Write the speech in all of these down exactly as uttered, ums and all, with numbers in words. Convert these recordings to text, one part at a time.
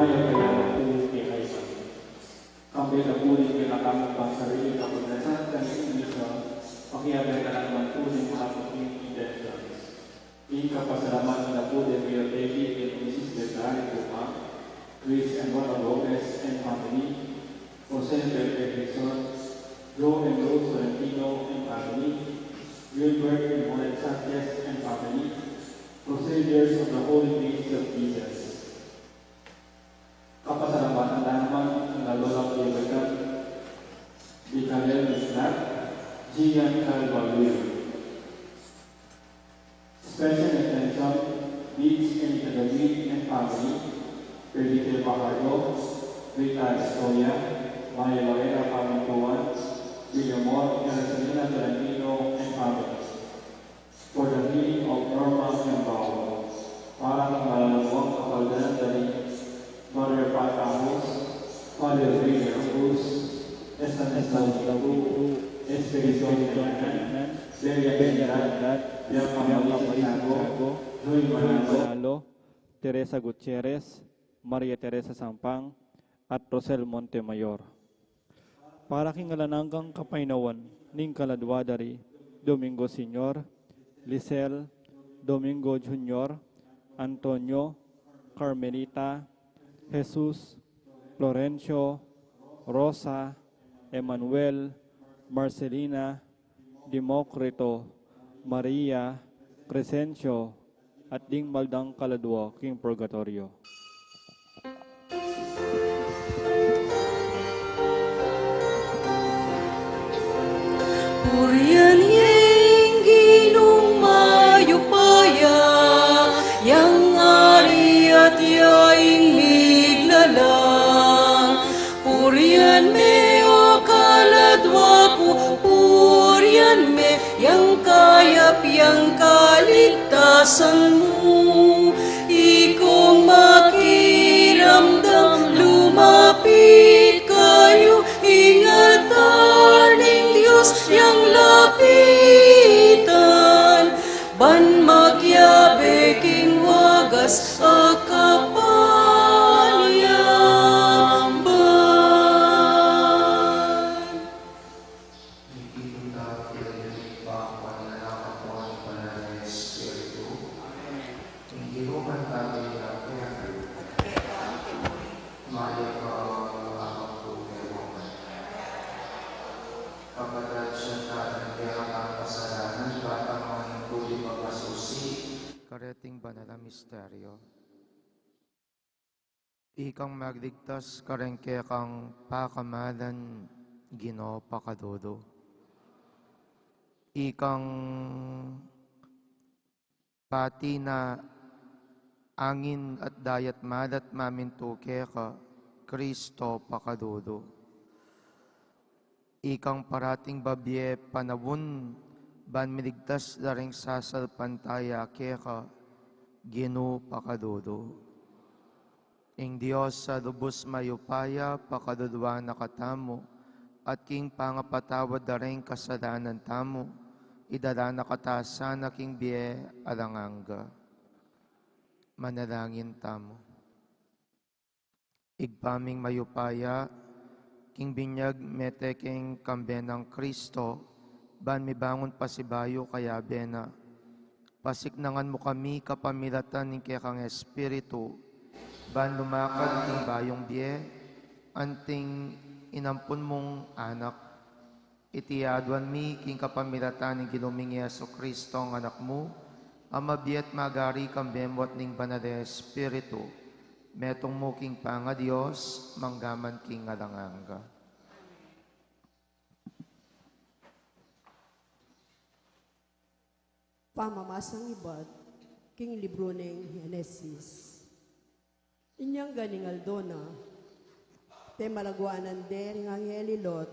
Kaya kaya na pu kekayu man. Kambe na pu ring kekatamung pansarili a pagdasal karing misa, pakiabe na naman pu ring kapag-ing intentions. Ing kapasalamatan na pu deng Mayor David and Missus Vergara Guzman, Chris and Rona Gomez and family, Jose Verde Hizon, Joe and Rose Florentino and family, Gilbert and Monet Sanchez and family, Crusaders of the Holy Trinity of Jesus. Kapasalamatan da naman ing Lola Pibetan, Vicario Misnat, Gian Carvalho. Special attention, Beach and Itagawid and family, Felipe Fajardo, Rita Estoya, Maya Lorena Pamintuan, Villamor and Rosalina Tolentino and family. For the healing of Norma Kiambao, para kang malalamuang kapaldanan da ring Father Pat Ahos, Father William Cruz, Estanislao Nico, Espiritu Santo, Belia Bernard, Bianca Marie Santiago, Joy Manalo, Teresa Gutierrez, Maria Teresa Sampang, at Rosel Montemayor. Para king alang anggang kapaynawan ning kaladwa da ri Domingo Senior, Lisel, Domingo Junior, Antonio, Carmelita, Jesus, Florencio, Rosa, Emmanuel, Marcelina, Democrito, Maria, Crescencio, at ding maldang kaladwa king purgatoryo. Purian ye ing Ginung mayupaya, yang ari at yaing miglalang. Purian me, o kaladwa ku, purian me, yang kayapiang kaligtasan mu. Ikong makiramdam, lumapit kayu, ing altar ning Dios yang lapitan, ban magyabe king wagas a kapalyamban. Ing Ibpa, ing Anak, at ing Banal a Espiritu. Ing Ginu mantabi kekayu. Mayap a abak pu kekayu. Kapatad, sisian tamu ing kekatang kasalanan, ban tanggapan pu ing pamasusi. Kareting banal a misteryo. Ikang magligtas kareng kekang pakamalan, Ginu, pakadudu. Ikang pati na angin at dayat malat mamintu keka, Kristo, pakadudu. Ikang parating babie panaun ban miligtas da ring sasalpantaya keka, Ginu, pakadudu. Ing Dios a lubus mayupaya pakaduduan na katamu, at king pangapatawad da ring kasalanan tamu, idala na kata sana king bie alang angga. Manalangin tamu. Ibpa ming mayupaya, king binyag mete king kambe nang Kristo, ban mibangun pasibayu kayabe na. Pasiknangan mu kami kapamilatan ning kekang Espiritu, ban lumakad king bayung bie, anting inampun mung anak. Iti aduan mi king kapamilatan ning Ginu ming Jesucristo, ing Anak mu, a mabie at magari kambe mu at ning Banal a Espiritu, metung mu king pangaDios, mangga man king alang angga. Pamamasang ibat king libru ning Genesis. Inyang ganing aldo na, temalaguan de ring anghel i Lot,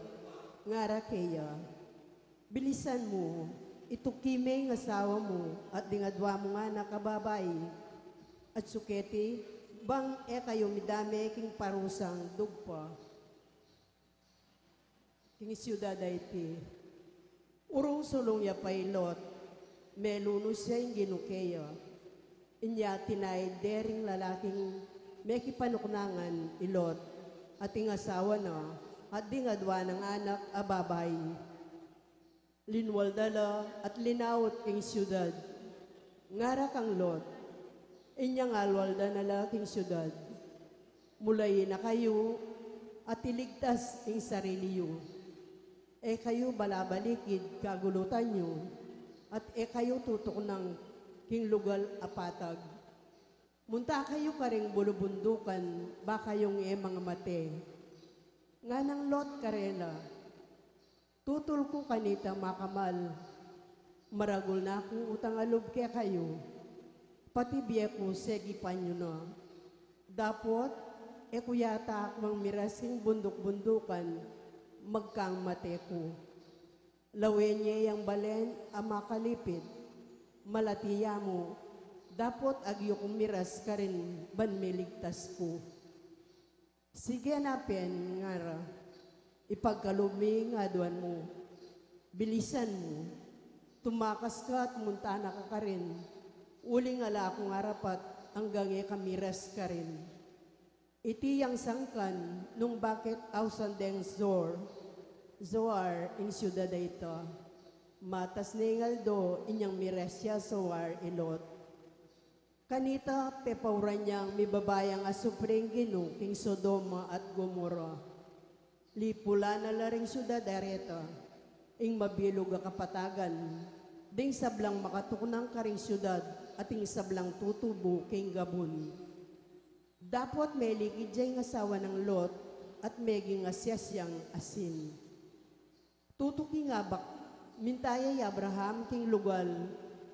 ngara keya, "Bilisan mu, ituki me ing asawa mu at ding adua mung anak a babai, at suketi, bang e kayu midame king parusang dugpa." King siudad a iti, urung sulung ya pa i Lot, melunus ya ing Ginu keya. Inya tinaid de ring lalaking Mekipanuknangan i Lot at ing asawa na at ding adua nang anak a babai. Linwal da la at linaut king siudad. Ngara kang Lot, inyang alwal da na la king siudad, mulayi na kayu at iligtas ing sarili yu. E kayu balabalikid kagulutan yu, at e kayu tutuknang king lugal a patag. Munta kayu karing bulubundukan, ba kayung e mangamate. Nganang Lot karela, tutul ku kanita makamal. Maragul na ku utang a lub kekayu. Pati bie ku segipan yu na. Dapot e ku yata akmang miras king bunduk-bundukan, magkang mate ku. Lawen ye yang balen a makalipit, malati ya mu, dapot agyu kung miras karin ban miligtas ku. Sige na pin, ngara, ipagkalub mi ing aduan mu. Bilisan mu, tumakas ka at munta na ka karin, uling ala kung arapat anggang e ka miras karin. Iti yang sangkan nung bakit ausan deng Zor, Zoar ing siudad a ita. Matas ne ing aldo inyang miras ya Zoar i Lot. Kanita pepauran yang mibabayang asupre ing Ginu king Sodoma at Gomorra. Lipulan na la ring siudad a reta ing mabilug a kapatagan, ding sablang makatuknang karing siudad at ing sablang tutubu king gabun. Dapot melikid ya ing asawa nang Lot at meging asias yang asin. Tutuki nga bak, minta ya i Abraham king lugal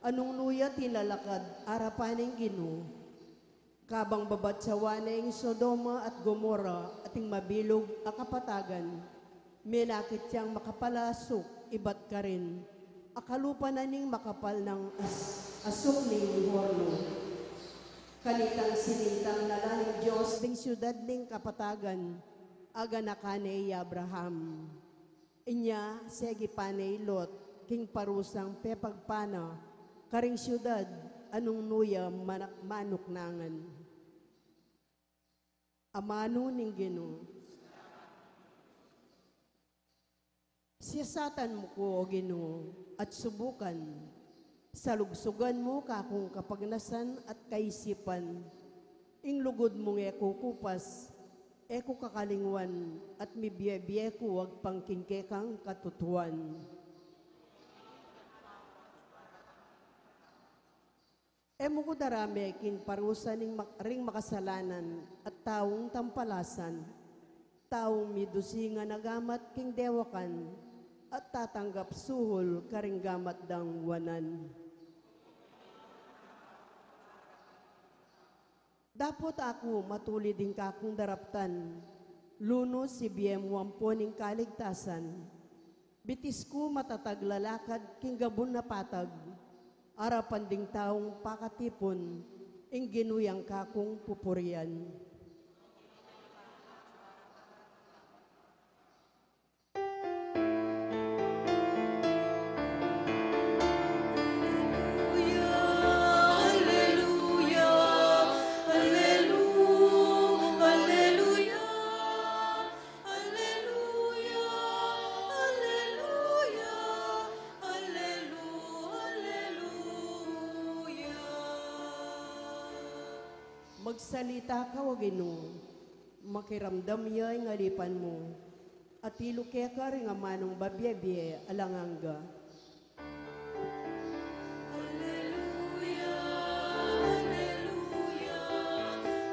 a nung nu ya tinalakad arapan ning Ginu. Kabang babatsawan ne ing Sodoma at Gomorra at ing mabilug a kapatagan, menakit yang makapal a asuk ibat karin, a kalupa na ning makapal nang as-, asuk ning horno. Kanitang sinintang na la ning Dios ding siudad ning kapatagan a ganakan ne i Abraham. Inya segipan ne i Lot king parusang pepagpana karing siudad a nung nu ya mana-, manuknangan. Amanu ning Ginu. Siyasatan mu ku, O Ginu, at subukan. Salugsugan mu kakung kapagnasan at kaisipan. Ing lugud mung e ku kupas, e ku kakalingwan, at mibie-bie ku agpang king kekang katutuan. E mu ku darame king parusa ning mak-, ring makasalanan at taung tampalasan, taung midusingan a gamat king dewakan, at tatanggap suhul karing gamat dang wanan. Dapot aku matulid ing kakung daraptan, lunus ibie mu ampon ing kaligtasan. Bitis ku matatag lalakad king gabun a patag, arapan ding taung pakatipun, ing Ginu yang kakung pupurian. Alleluia, alleluia, alleluia, alleluia, alleluia, alleluia. Magsalita ka, O Ginu, makiramdam ya ing alipan mu, at ilu keka ring amanung babie-bie alang angga. Alleluia, alleluia,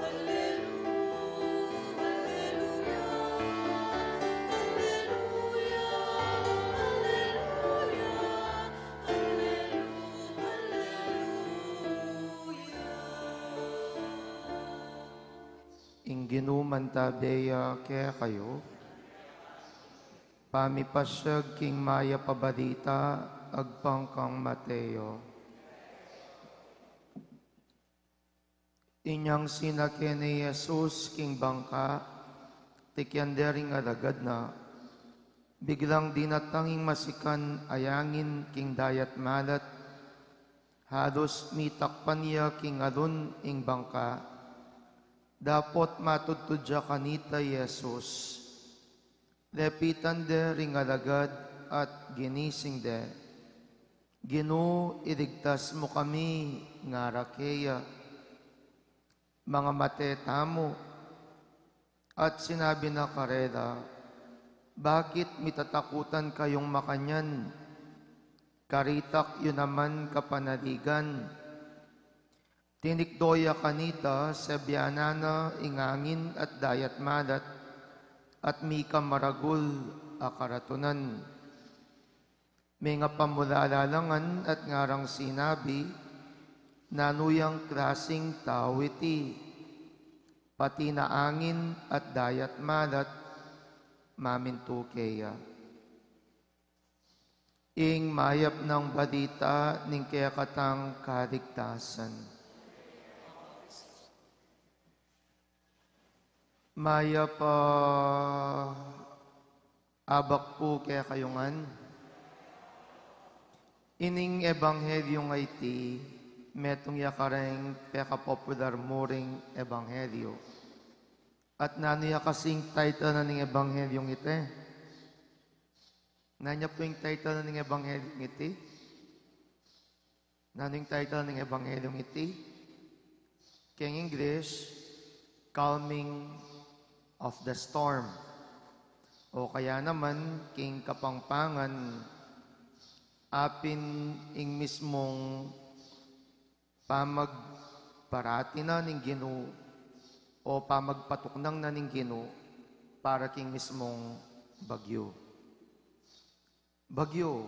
alleluia, alleluia, alleluia, alleluia, alleluia. Ing Ginu mantabe ya kekayu. Pamipasiag king Mayap a Balita agpang kang Mateo. Inyang sinake ne i Jesus king bangka, tikyan de ring alagad na, biglang dinatang ing masikan a yangin king dayat malat, halus mitakpan ya king alun ing bangka. Dapot matudtud ya kanita i Jesus. Lepitan de ring alagad at ginising de. "Ginu, iligtas mu kami," ngara keya. "Mangamate tamu." At sinabi na karela, "Bakit mitatakutan kayung makanyan? Karitak yu naman kapanaligan." Tinikdo ya kanita, sabyanan na ing angin at dayat malat, at mika maragul a karatunan. Mengapamulala la ngan at ngarang sinabi, "Nanu yang klasing tau iti? Pati na angin at dayat malat mamintu keya." Ing mayap nang balita ning kekatang kaligtasan. Mayap a abak pu kekayu ngan. Ining ebanghelyo a iti, metung ya kareng pekapopular mu ring ebanghelyo. At nanu ya kasing title na ning ebanghelyo a iti? Nanu ya pu ing title na ning ebanghelyo a iti? Nanu ing title ning ebanghelyo a iti? King English, Calming of the Storm. O kaya naman, king Kapampangan, apin ing mismung pamagparati na ning Ginu o pamagpatuknang na ning Ginu para king mismung bagyu. Bagyu.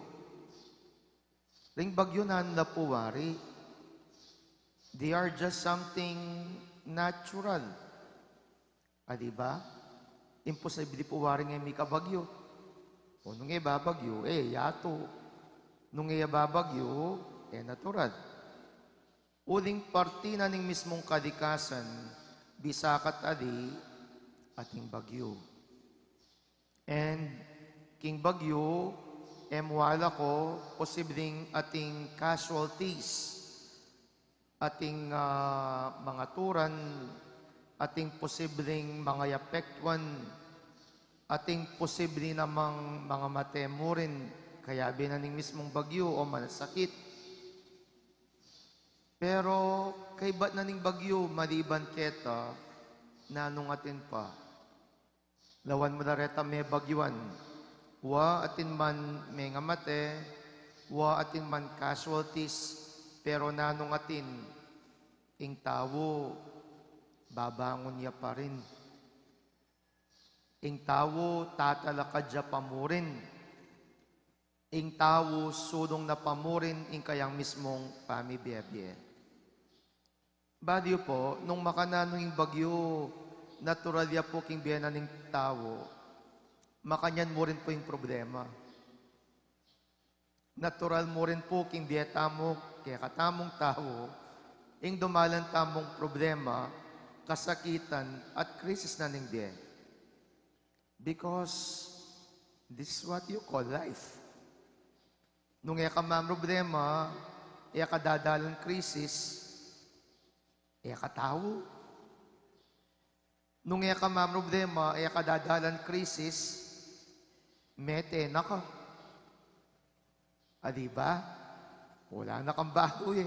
Ring bagyu nanu la pu wari? They are just something natural. A, di ba? Imposible pu wari e mika bagyu. O nung e babagyu, e yatu. Nung e babagyu, e natural. Uling parti na ning mismung kalikasan, bisa ka't ali, ating bagyu. And king bagyu, e mu ala ko, posibleng ating casualties, ating, ah, mangaturan, ating posibleng mangayapektuan, ating posible namang mangamate mu rin, kayabe na ning mismung bagyu o manasakit. Pero kaybat na ning bagyu, maliban keta, nanung atin pa? Lawan mu la reta mebagyuan, wa atin man mengamate, wa atin man casualties, pero nanung atin? Ing tau, babangun ya pa rin. Ing tau, tatalakad ya pa mu rin. Ing tau, sulung na pa mu rin ing kayang mismung pamibie-bie. Balu yu pu, nung makananu ing bagyu, natural ya pu king bie na ning tau, makanyan mu rin pu ing problema. Natural mu rin pu king bie tamu, kekatamung tau, ing dumalan tamung problema, kasakitan, at krisis na ning bie. Because this is what you call life. Nung e ka mamroblema, e ka dadalan krisis, e ka tau. Nung e ka mamroblema, e ka dadalan krisis, mete na ka. A, di ba? Wala na kang balu e.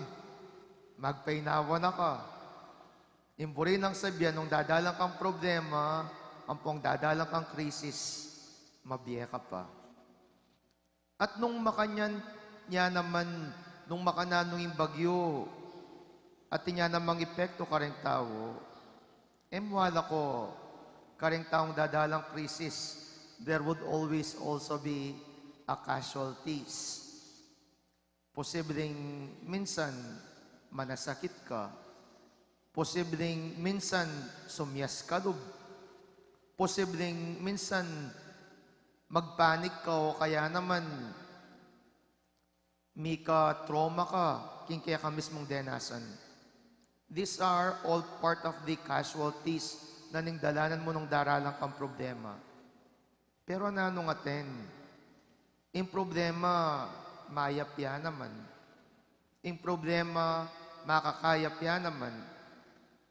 Magpainawa na ka. Ing buri nang sabian, nung dadalan kang problema, ampong dadalan kang krisis, mabie ka pa. At nung makanyan ya naman, nung makananu ing bagyu, atin ya namang epektu kareng tau, e mu ala ko, kareng taung dadalang krisis, there would always also be a casualties. Posibleng minsan manasakit ka. Posibleng minsan sumias ka lub. Posibleng minsan magpanik ka o kaya naman mika-trauma ka king keka mismung denasan. These are all part of the casualties na ning dalanan mu nung daralan kang problema. Pero nanung atin? Ing problema, mayap ya naman. Ing problema, makakayap ya naman.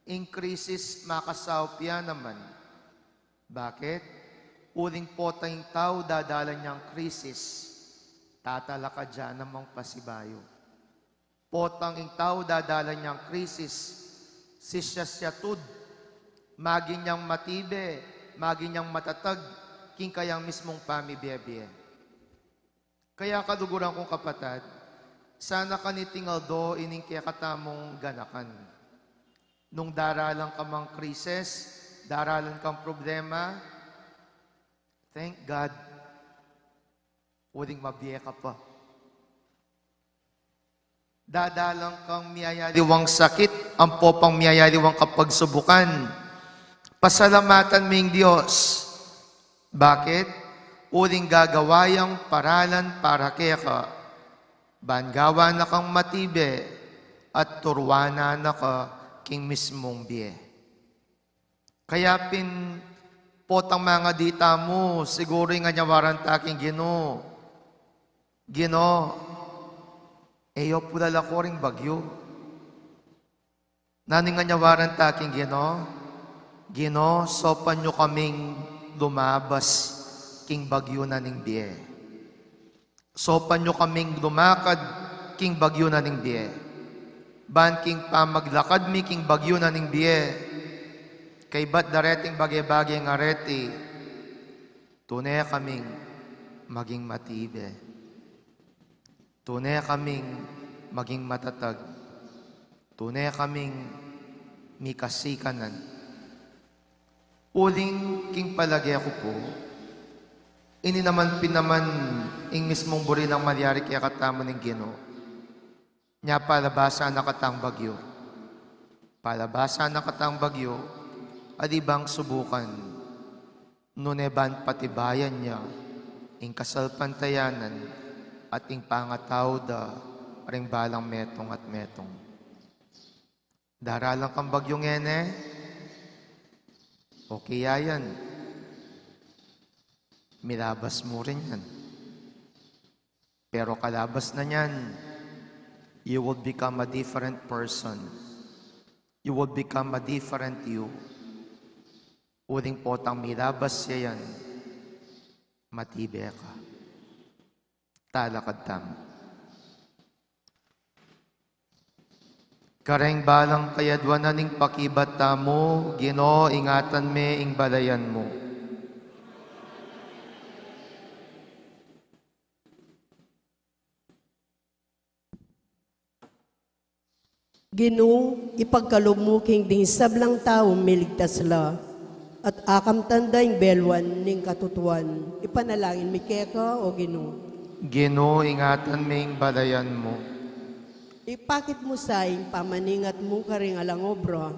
Ing krisis makasaup ya naman. Bakit? Uling potang ing tau dadalan yang krisis, tatalakad ya namang pasibayu. Potang ing tau dadalan yang krisis, sisya-sya tud, maging yang matibe, maging yang matatag, king kayang mismung pamibie-bie. Kaya kaluguran kung kapatad, sana kaniting aldo ining kekatamung ganakan. Nung daralan ka mang krisis, daralan kang problema, thank God, uling mabie ka pa. Dadalan kang miyayaliwang sakit, ampo pang miyayaliwang kapagsubukan, pasalamatan me ing Dios. Bakit? Uling gagawa yang paralan para keka, ban gawan na kang matibe at turuanan na ka king mismung bie. Kaya pin potang mangadi tamu, siguru ing anyawaran ta king Ginu, Ginu, e yo pu lalako ring bagyu. Nanu ing anyawaran ta king Ginu? Ginu, saupan yu kaming lumabas king bagyu na ning bie. Saupan yu kaming lumakad king bagyu na ning bie. Ban king pamaglakad mi king bagyu na ning bie, kaybat dareting bage-bage ngan reti, tune kaming maging matibe. Tune kaming maging matatag. Tune kaming mikasikanan. Uling king palage ku pu, ini naman pin naman ing mismung buri nang malyari kekatamu ning Ginu. Nya palabasan na katang bagyu. Palabasan na katang bagyu, ali bang subukan, nune ban patibayan ya ing kasalpantayanan at ing pangatau da ring balang metung at metung. Daralan kang bagyu ngeni, okay ya yan. Milabas mu rin yan. Pero kalabas na niyan, you will become a different person. You will become a different you. Uling potang milabas ya yan, matibe ka. Talakad tamu. Kareng balang kayadwanan ning pakibat tamu, Ginu, ingatan me ing balayan mu. Ginu, ipagkalub mu king ding sablang tau miligtas la, at akamtan da ing beluan ning katutuan. Ipanalangin mi keka, o Ginu. Ginu, ingatan me ing balayan mu. Ipakit mu sa ing pamaningat mu karing alang obra.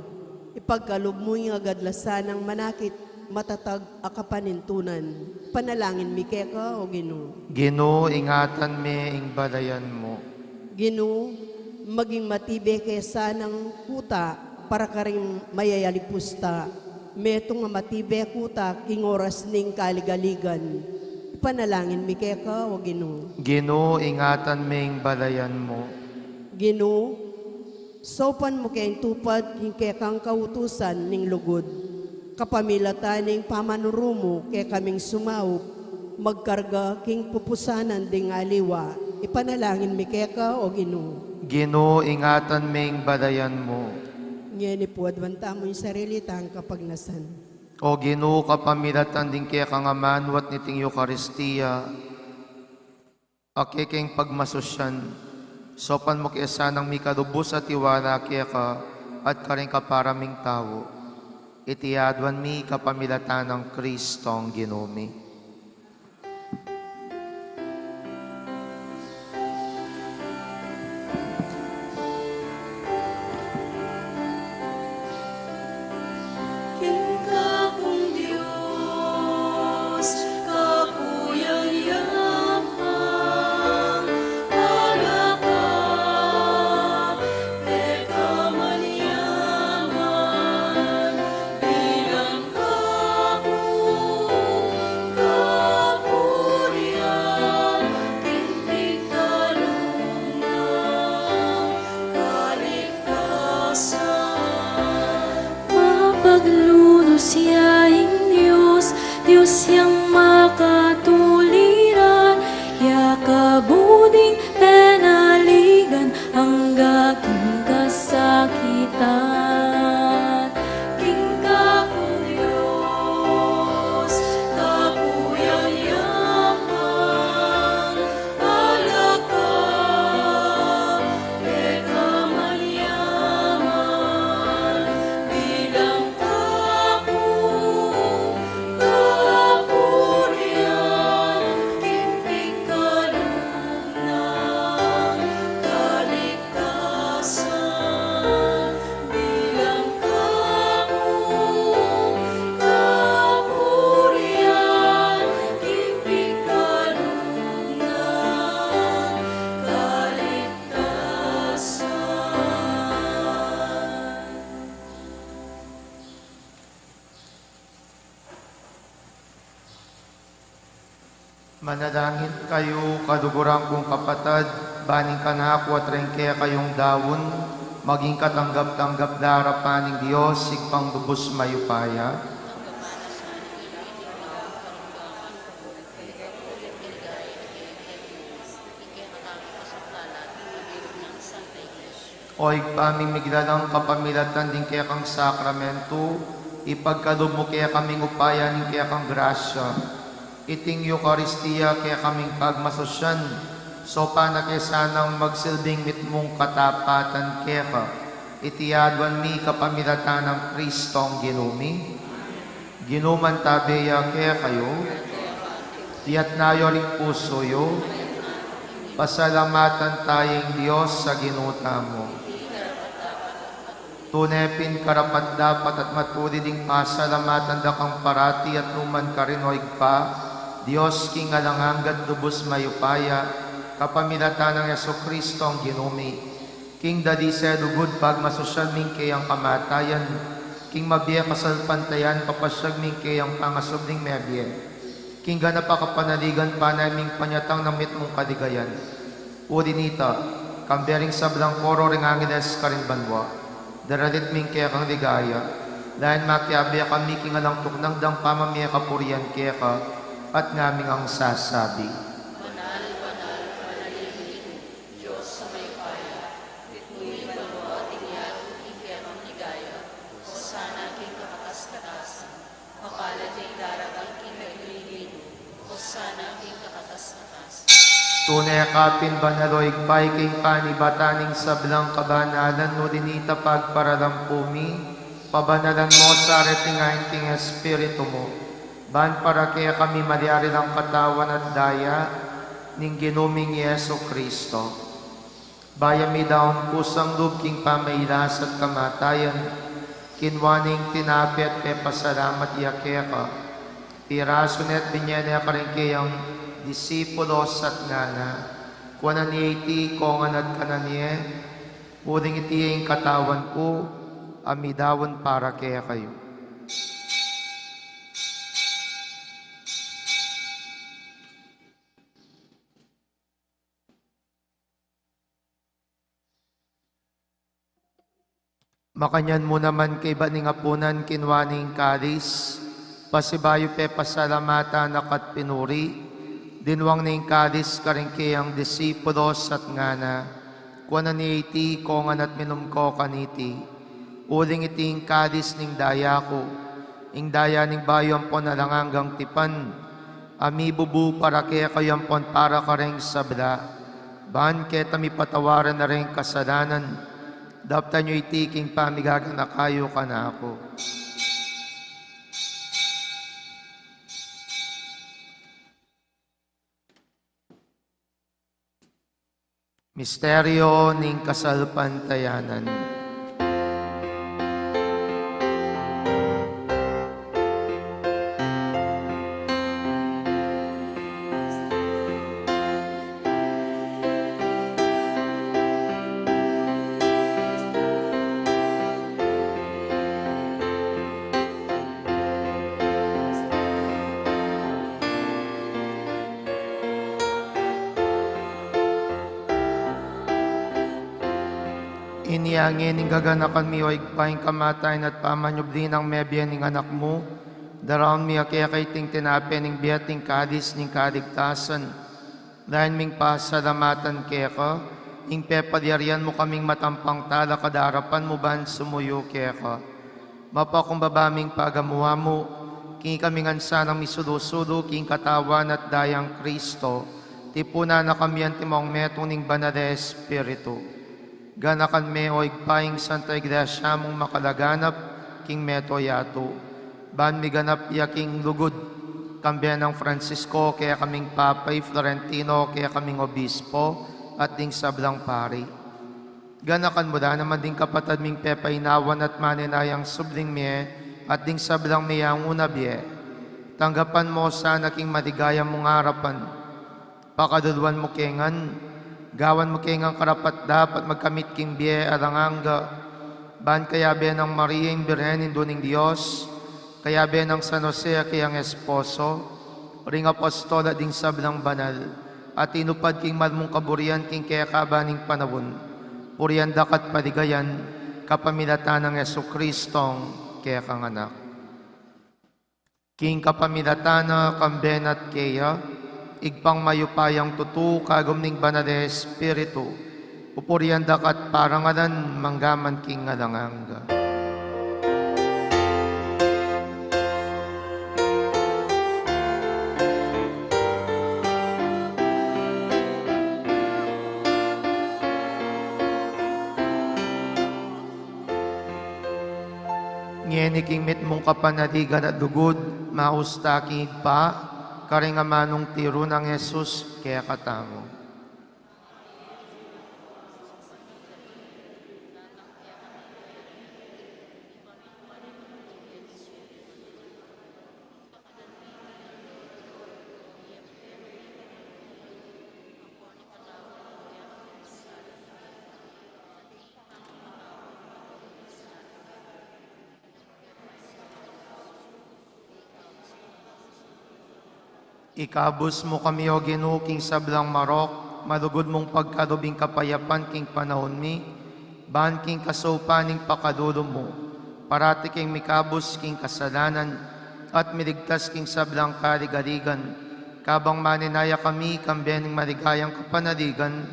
Ipagkalub mu ing agad la sanang manakit, matatag a kapanintunan. Ipanalangin mi keka, o Ginu. Ginu, ingatan me ing balayan mu. Ginu, maging matibe ke sanang kuta para karing mayayalipus ta. Metung a matibe kuta king oras ning kaligaligan. Ipanalangin mi keka, o Ginu. Ginu, ingatan me ing balayan mu. Ginu, saupan mu keng tupad king kekang kautusan ning lugud. Kapamilatan ning pamanuru mu kekaming sumaup, magkarga king pupusanan ding aliwa. Ipanalangin mi keka, o Ginu. Ginu, ingatan me ing balayan mu. Ngeni pu aduan tamu ing sarili tang kapagnasan. O Ginu, kapamilatan ding kekang amanu at niting Eukaristia, a kekeng pagmasusyan, saupan mu ke sanang mikalubus a tiwala keka at karing kapara ming tau. Iti aduan mi kapamilatan nang Kristong Ginu mi. King Kapung Dios, Kapu yang yaman, palakpak, pekamanyaman, bilang Kapu, Siya ing Dios, Dios yang makatuliran, ya kabud ing penaligan, angga king kasakitan. King Kapung Dios, Kapung yang yaman, ala ka, e ka man yaman, bilang Kapung, kapurian, king pikalub nang kaligtasan, bilang Kapung, kapurian, king pikalub nang kaligtasan. Manalangin kayu, kaluguran kung kapatad, ban ing kanaku at ring kekayung daun, maging katanggap-tanggap la arapan ning Dios, Ibpang lubus mayupaya. O Ibpa ming miglalang, kapamilatan ding kekang sakramentu, ipagkalub mu kekaming upaya ning kekang grasya. Iting Eukaristia kekaming pagmasusyan, saupan na ke sanang magsilbing mitmung katapatan keka. Iti aduan mi kapamilatan nang Kristong Ginu mi. Ginu, mantabe ya kekayu. Iyatas yu ring pusu yu. Pasalamatan taya ing Dios a Ginu tamu. Tune pin karapat-dapat at matulid ing pasalamatan da kang parati at nu man karin, o Ibpa, Dios king alang angga at lubus mayupaya, kapamilatan nang Jesucristong Ginu mi. King dalisan lugud pagmasusyan mi ing keyang kamatayan, king mabie kasalpantayanan papasyag mi ing keyang pangasubling mebie, king ganap a kapanaligan panayam ming panyatang nang mitmung kaligayan. Uli nita, kambe ring sablang koro ring angeles karin banua, daralit mi ing kekang ligaya, lain makiabe kami king alang tuknang dang pamamie kapurian keka, at ngaming sasabi. Banal, banal, banal ing Ginu, Dios a mayupaya, mitmu ing banua at ing yatu king kekang ligaya. Hosana king kakatas-katasan. Mapalad ya ing darating king lagyu ning Ginu. Hosana king kakatas-katasan. Tune ka pin banal, o Ibpa, ika ing panibatan ning sablang kabanalan, uli nita pagparalampu mi, pabanalan mu sa reting ain king Espiritu mu, ban para kekami malyari lang katawan at daya ning Ginu ming Jesucristo. Bayu mi daun kusang lub king pamailas at kamatayan, kinua ne ing tinape at pepasalamat ya keka, pirasu ne at binye ne karing keyang disipulos at ngana, kuanan ye iti kongan at kanan ye, uling iti ing katawan ku, a midaun para kekayu. Makanyan mu naman kaybat ning apunan, kinua ne ing kalis, pasibayu pepasalamatan na ka at pinuri, dinwang ne ing kalis karing keyang disipulos at ngana, kuanan ye iti kongan at minum ko kaniti, uling iti ing kalis ning daya ku, ing daya ning bayu ampon alang anggang tipan, a mibubu para kekayu ampon para kareng sabla, ban keta mipatawaran na ring kasalanan. Daptan yu iti king pamigaganaka yu kanaku. Misteryo ning kasalpantayanan. Inya ngeni gaganakan mi, o Ibpa, ing kamatayan at pamanyubli nang mebie ning Anak mu. Daraun mi keka iting tinape ning bie at ing kalis ning kaligtasan. Lain ming pasalamatan keka ing pepalyarian mu kaming matampang talakad king arapan mu ban sumuyu keka. Mapakumbaba ming pagamuan mu king ikami ngan sanang misulu-sulu king katawan at dayang Kristo, tipunan na kami antimong metung ning Banal a Espiritu. Ganakan me, o Ibpa, ing Santa Iglesia mung makalaganap king mabilug a yatu, ban miganap ya king lugud, kambe nang Francisco, kekaming Papa, i Florentino, kekaming Obispo, at ding sablang pari. Ganakan mu la naman ding kapatad ming pepainawan at manenayang subling mie, at ding sablang mie nung una bie. Tanggapan mu la sana king maligaya mung arapan. Pakaluluan mu ke ngan, gawan mu ke ngan karapat-dapat magkamit king bie alang angga, ban kayabe nang Maria ing Birhen, Indu ning Dios, kayabe nang San Jose a kayang esposo, ring apostol at ding sablang banal, a tinupad king mal mung kaburian king kekaban ning panaun, purian da ka at paligayan, kapamilatan nang Jesucristong kekang Anak. King kapamilatan na, kambe na at keya, Ibpang mayupayang tutu, kagum ning Banal a Espiritu, pupurian da ka at parangalan, manggaman king alang angga. Ngeni king mitmung kapanaligan at lugud, maus ta king Ibpa, karing amanung tiru nang Jesus kekatamu. Ikabus mu kami, O Ginu, king sablang marok, malugud mung pagkalub ing kapayapan king panaun mi, ban king kasaupan ning pakalulu mu, parati kaming mikabus king kasalanan, at miligtas king sablang kaligaligan, kabang manenaya kami kambe ning maligayang kapanaligan,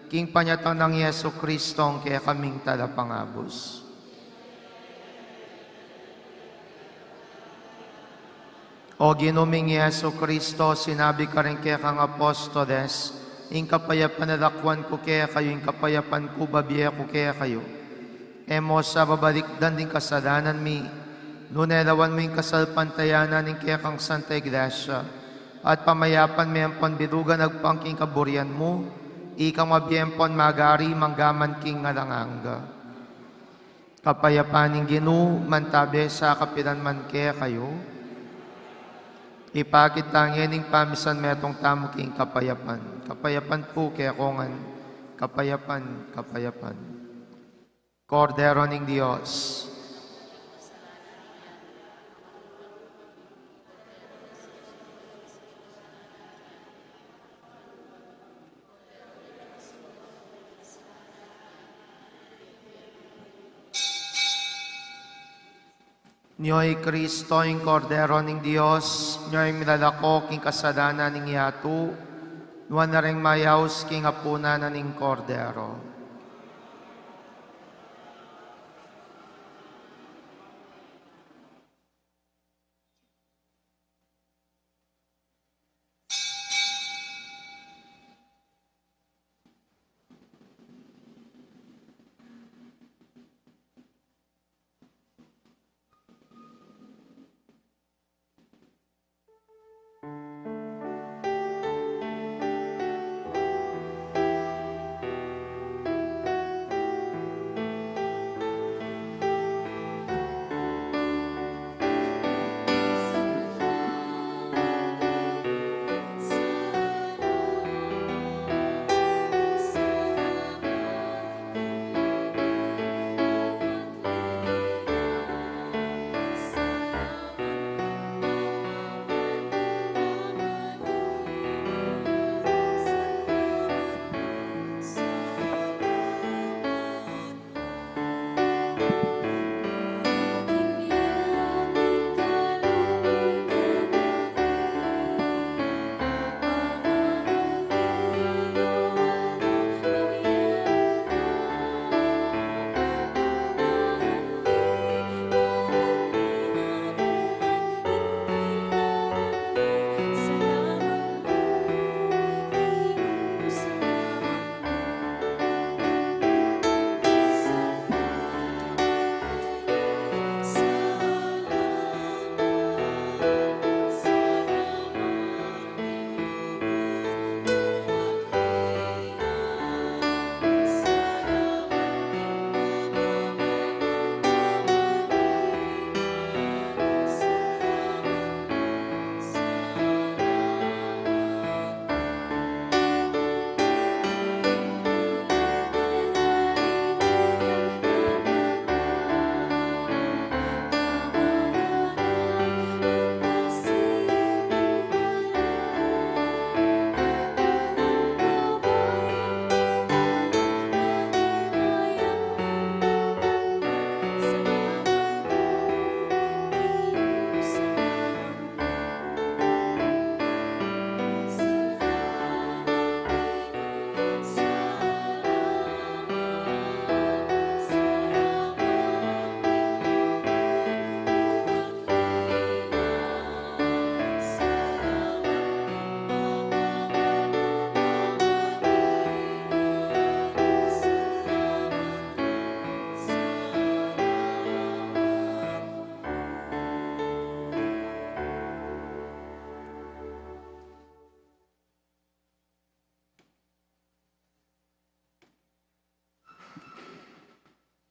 king panyatang nang Jesucristong kekaming Talapangabus. O Ginu ming Jesucristo, sinabi mu karing kekang apostoles, ing kapayapan lakwan ku kekayu, ing kapayapan ku bibie ku kekayu. E mu sa babalikdan ding kasalanan mi, nune lawan mu ing kasalpantayanan ning kekang Santa Iglesia, at pamayapan me ampon bilugan agpang king kaburian mu, ikang mabie ampon magari manggaman king alang angga. Kapayapan ning Ginu mantabe sa kapilan man kekayu. Ipakit tang ing pamisan metung tamu king kapayapan. Kapayapan pu kekongan. Kapayapan, kapayapan. Kordero ning Dios. Nyo i Kristo, ing Kordero ning Dios, nyo i milalako king kasalanan ning yatu, nuan na ring mayaus king apunan na ning Kordero.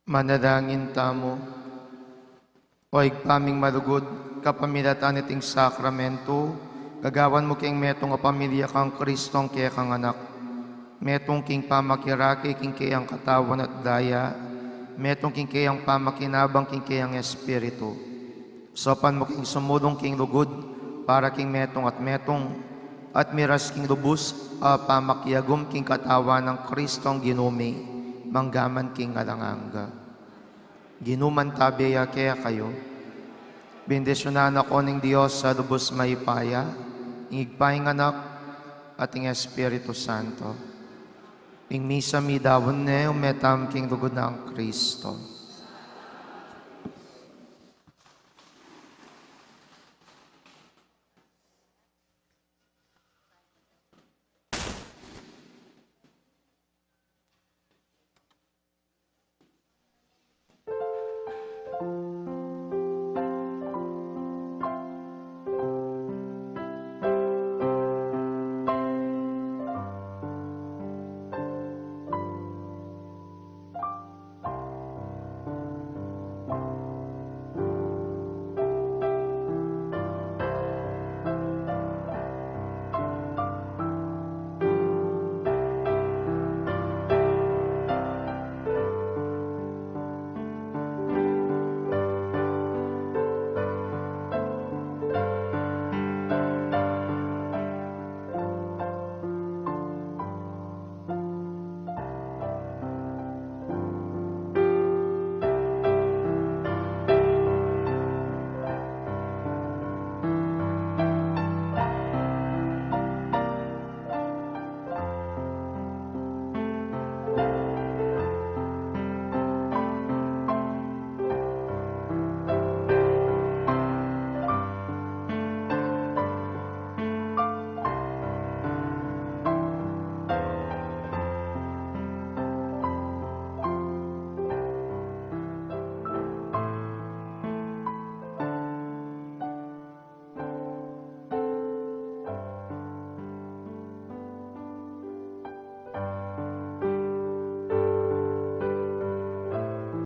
Manalangin tamu. O Ibpa ming malugud, kapamilatan niting sakramentu, gagawan mu king metung a pamilya kang Kristong kekang Anak. Metung king pamakirake king keyang katawan at daya, metung king keyang pamakinabang king keyang Espiritu. Saupan mu king sumulung king lugud para king metung at metung, at miras king lubus a pamakiagum king katawan nang Kristong Ginu mi, manggaman king alang angga. Ginu mantabe ya kekayu. Bendisyunan na ko ning Dios a lubus mayupaya, ing Ibpa, ing Anak, at ing Espiritu Santo. Ing misa midaun ne, ume tamu king lugud nang Kristo.